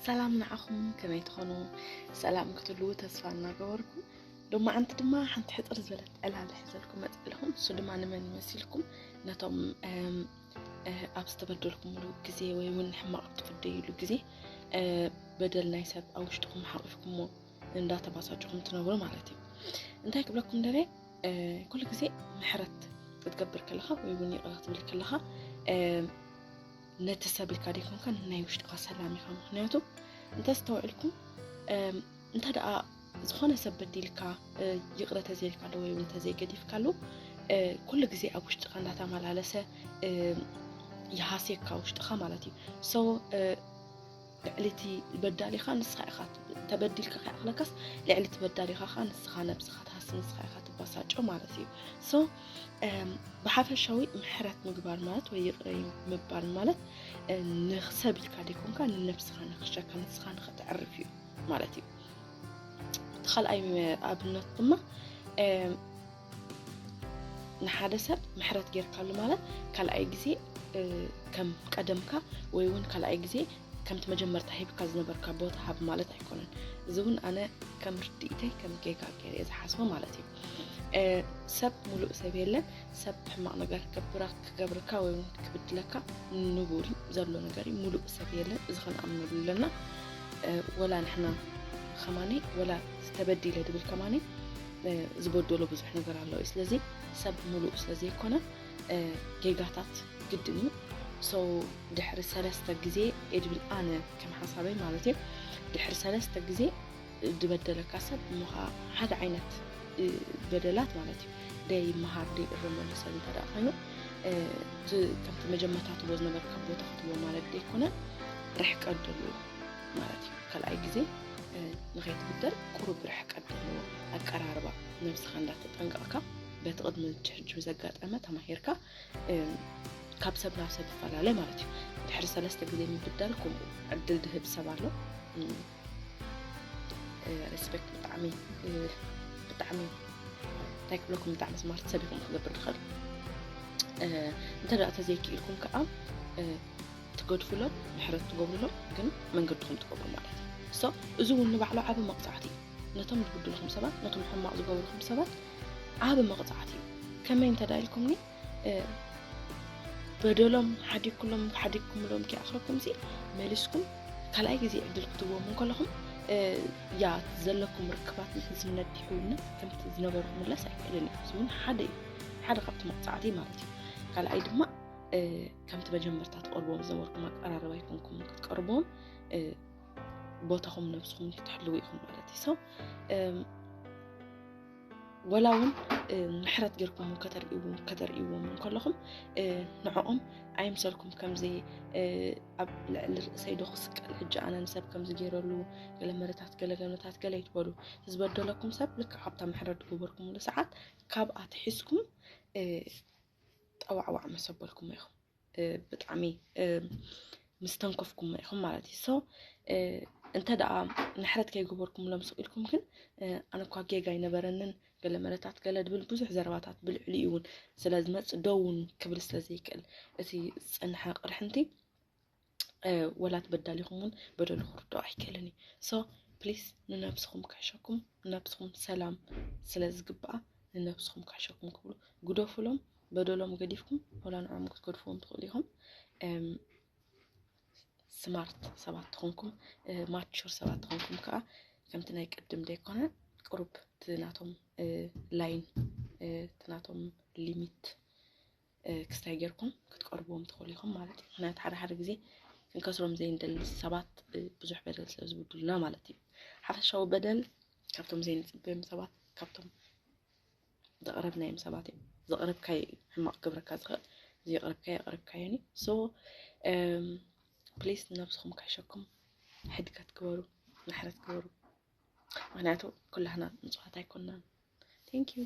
ሰላም ንዓኹም፣ ከመይ ትኾኑ? ሰላም ክትህልዉ ተስፋ እናገበርኩ፣ ሎማዓንቲ ድማ ሓንቲ ሕጽር ዝበለት ዕላል ሒዘልኩም መጽእ ኣለኹ። ንሱ ድማ ንመን ይመሲልኩም? ነቶም፣ እም፣ እ፣ ኣብ ዝተበደልኩምሉ ግዜ ወይ እውን ሕማቕ ኣብ ትፍደይሉ ግዜ፣ እ፣ በደል ናይ ሰብ ኣብ ውሽጥኹም ሓቒፍኩሞ እንዳተባሳጭኹም ትነብሩ ማለት እዩ። እንታይ ክብለኩም ደልየ? እ፣ ኩሉ ግዜ ምሕረት ክትገብር ከለኻ ወይ እውን ይቕረ ክትብል ከለኻ፣ እ፣ ነቲ ሰብ ኢልካ ደይኮንካ ንናይ ውሽጥኻ ሰላም ኢኻ። ምኽንያቱ እንተስተውዕልኩም፣ እም፣ እንተ ደኣ ዝኾነ ሰብ በዲልካ፣ እ፣ ይቕረ ተዘይልካሉ ወይ እውን ተዘይገዲፍካሉ፣ እ፣ ኩሉ ግዜ ኣብ ውሽጥኻ እንዳተመላለሰ፣ እ፣ ይሃስየካ ውሽጥኻ ማለት እዩ። So፣ እ፣ ልዕሊ እቲ በዳሊኻ ንስኻ ኢኻ ት-፣ ተበዲልካ ከይኣኽለካስ ልዕሊ እቲ በዳሊኻ ኸኣ ንስኻ ነብስኻ ትሃሲ፣ ንስኻ ኢኻ ትባሳጮ ማለት እዩ። So፣ እም፣ ብሓፈሻዊ ምሕረት ምግባር ማለት ወይ ይቕረ ምባል ማለት፣ እ፣ ንሰብ ኢልካ ደይኮንካ ንነብስኻ ንኽሸካ ንስኻ ንኽተዕርፍ እዩ ማለት እዩ። እቲ ካልኣይ ኣብነት ድማ፣ እም፣ ንሓደ ሰብ ምሕረት ጌርካሉ ማለት ካልኣይ ግዜ፣ እ፣ ከም ቀደምካ ወይ እውን ካልኣይ ግዜ ከምቲ መጀመርታ ሂብካ ዝነበርካ ቦታ ሃብ ማለት ኣይኮነን። እዚ እውን ኣነ ከም ርድኢተይ ከም ጌጋ ገይረ እየ ዝሓስቦ ማለት እዩ። እ፣ ሰብ ሙሉእ ሰብ የለን። ሰብ ሕማቕ ነገር ክገብራ-፣ ክገብርካ ወይ እውን ክብድለካ ንቡር እዩ፣ ዘሎ ነገር እዩ። ሙሉእ ሰብ የለን። እዚ ክንኣምነሉ ኣለና። እ፣ ወላ ንሕና ከማኒ፣ ወላ ዝተበዲለ ድብል ከማኒ፣ እ፣ ዝበደሎ ብዙሕ ነገር ኣሎ እዩ። ስለዚ ሰብ ሙሉእ ስለ ዘይኮነ፣ እ፣ ጌጋታት ግድን እዩ። So፣ ድሕሪ ሰለስተ ግዜ እየ ድብል ኣነ ከም ሓሳበይ ማለት እዩ። ድሕሪ ሰለስተ ግዜ ድበደለካ ሰብ እሞ ኸዓ ሓደ ዓይነት፣ እ፣ በደላት ማለት እዩ። ደይመሃር ደይእረመሉ ሰብ እንተ ደኣ ኮይኑ፣ እ፣ እቲ ከምቲ መጀመርታ ትብሎ ዝነበርካ ቦታ ክትብሎ ማለት ደይኮነ ርሕቀት ደሎ ማለት እዩ። ካልኣይ ግዜ፣ እ፣ ንኸይትብደል ቁሩብ ርሕቀት ደሎ ኣቀራርባ ነብስኻ እንዳተጠንቀቕካ በቲ ቅድሚ ሕጂ ዘጋጠመ ተማሂርካ፣ እ፣ ካብ ሰብ ናብ ሰብ ይፈላለ ማለት እዩ። ድሕሪ ሰለስተ ግዜ ምብዳል ከምኡ ዕድል ድህብ ሰብ ኣሎ። እ፣ እ፣ ሪስፔክት ብጣዕሚ፣ እ፣ ብጣዕሚ እንታይ ክብለኩም፣ ብጣዕሚ ስማርት ሰብ ኢኹም ክገብር ድኽእል። እ፣ እንተ ደኣ ተዘይክኢልኩም ከኣ፣ እ፣ ትገድፉሎም፣ ምሕረት ትገብሩሎም፣ ግን መንገድኹም ትገብሩ ማለት እዩ። So፣ እዚ እውን ንባዕሉ ዓቢ መቕጻዕቲ እዩ። ነቶም ዝብድልኹም ሰባት፣ ነቶም ሕማቕ ዝገብሩኹም ሰባት ዓቢ መቕጻዕቲ እዩ። ከመይ እንተ ደኣ ኢልኩምኒ፣ እ፣ በደሎም ሓዲግኩሎም፣ ሓዲግኩምሎም ከይኣኽለኩምሲ መሊስኩም ካልኣይ ግዜ ዕድል ክትህብዎም እንከለኹም፣ እ፣ ያ፣ ዘለኩም ርክባት ንሕዝነት ድሕውነት ከምቲ ዝነበሩ ክምለስ ኣይክእልን እዩ። እዚ እውን ሓደ እዩ፣ ሓደ ካብቲ መቕጻዕቲ ማለት እዩ። ካልኣይ ድማ፣ እ፣ ከምቲ መጀመርታ ትቐርብዎም ዝነበርኩም ኣቀራርባ ኣይኮንኩም ክትቀርብዎም፣ እ፣ ቦታኹም ነብስኹም ክትሕልዉ ኢኹም ማለት እዩ። So፣ እም፣ ወላ እውን፣ እ፣ ምሕረት ጌርኩሞ ከተርእይዎ-፣ ከተርእይዎም እንከለኹም፣ እ፣ ንዕኦም ኣይምሰልኩም ከምዚ፣ እ፣ ኣብ ልዕሊ ርእሰይ ዶ ክስቀል ሕጂ ኣነ ንሰብ ከምዚ ገይረሉ፣ ገለ መረታት፣ ገለ ገለታት፣ ገለ ይትበሉ። እቲ ዝበደለኩም ሰብ ልክዕ ኣብታ ምሕረት ዝገበርኩምሉ ሰዓት ካብ ኣትሒዝኩም፣ እ፣ ጠዋዕዋዕ መሰበልኩሞ ኢኹም። እ፣ ብጣዕሚ፣ እ፣ ምስ ተንከፍኩሞ ኢኹም ማለት እዩ። So፣ እ፣ እንተ ደኣ ምሕረት ከይገበርኩምሎም ስቕ ኢልኩም ግን፣ እ፣ ኣነ እኳ ጌጋ ኣይነበረንን፣ ገለ መለታት ገለ ድብል ብዙሕ ዘረባታት ብልዕሊኡ እውን ስለ ዝመጽእ ደው እውን ክብል ስለ ዘይክእል፣ እቲ ዝጸንሐ ቅርሕንቲ፣ እ፣ ወላ ተበዳሊኹም እውን በደሉ ክርድኦ ኣይክእልን እዩ። So፣ ፕሊስ ንነብስኹም ክሕሸኩም፣ ንነብስኹም ሰላም ስለ ዝግብኣ ንነብስኹም ክሕሸኩም ክብሉ ግደፉሎም። በደሎም ገዲፍኩም ወላ ንዕኦም ክትገድፍዎም ትኽእሉ ኢኹም። እም፣ ስማርት ሰባት ትኾንኩም፣ እ፣ ማቹር ሰባት ትኾንኩም ከኣ ከምቲ ናይ ቅድም ደይኮነ ቁሩብ እቲ ናቶም፣ እ፣ ላይን፣ እ፣ እቲ ናቶም ሊሚት፣ እ፣ ክስታይ ጌርኩም ክትቀርብዎም ትኽእሉ ኢኹም ማለት እዩ። ምኽንያቱ ሓደ ሓደ ግዜ ክንከስሮም ዘይንደሊ ሰባት፣ እ፣ ብዙሕ በደል ስለ ዝብድሉና ማለት እዩ። ሓፈሻዊ በደል ካብቶም ዘይንጽበዮም ሰባት፣ ካብቶም ዘቕረብናዮም ሰባት እዮም። ዘቕረብካዮ እዩ ሕማቕ ክገብረካ ዝኽእል። ዘየቕረብካዮ የቕረብካዮን እዩ። So፣ እም፣ ፕሊስ ንነብስኹም ክሕሸኩም ሕድገት ግበሩ፣ ምሕረት ግበሩ። ምኽንያቱ ኩላህና ንጹሃት ኣይኮንናን። Thank you።